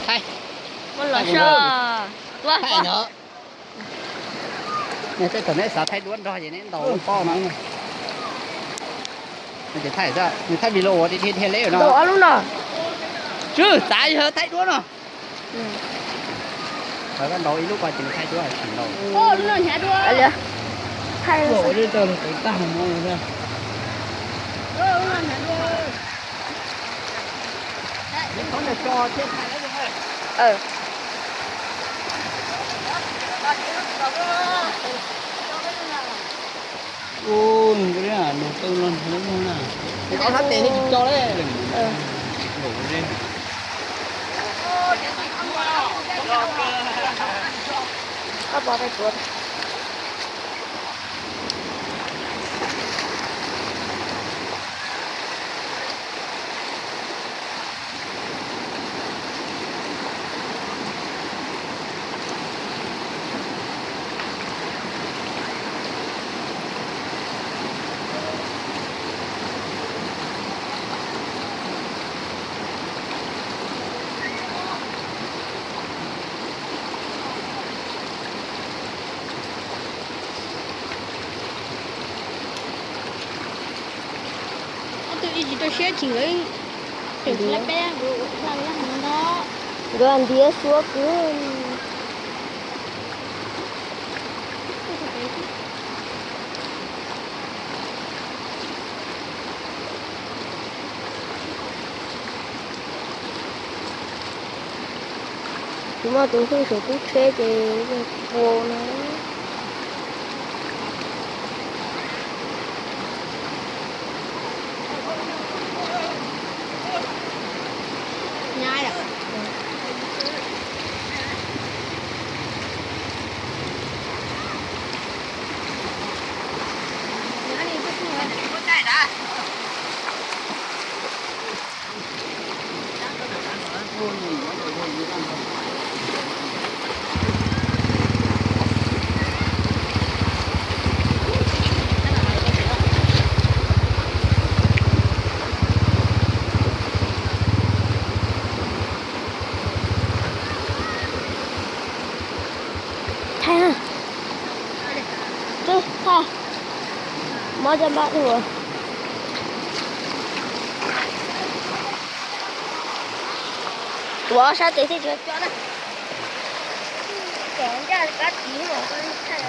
Thaij. Muab los so. Thaij no. Tej thaum neb xav thaij duab nrog ces neb ntaus lub pob no. Nws thaij, nws thaij video ua dhia dhia leb no. Txav yog thaij duab no. Koj ntaus ib lub ko ces nws thaij duab tsis ntaus. Ua, nws qw no nws muag na. Ob sab tes thiaj tsis tso li. Ob tug ib tsis rau siab tsis nkawd tseem hla peb nkawd ntiav suab kwv. Kuv muaj tus hwj saum tub tsheb ces yeej puas no. Thaij, thaij, mob caj npab tuaj. Tuav sab tes thiaj tsis coj na. Cov ncaj kab tiv mas thaij.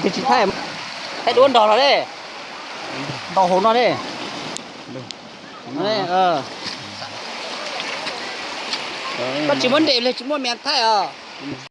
Tsis thaij, thaij duab nrog los ne, ntau hauv no ne. Koj tsis muab nres li tsis muaj me thaij os.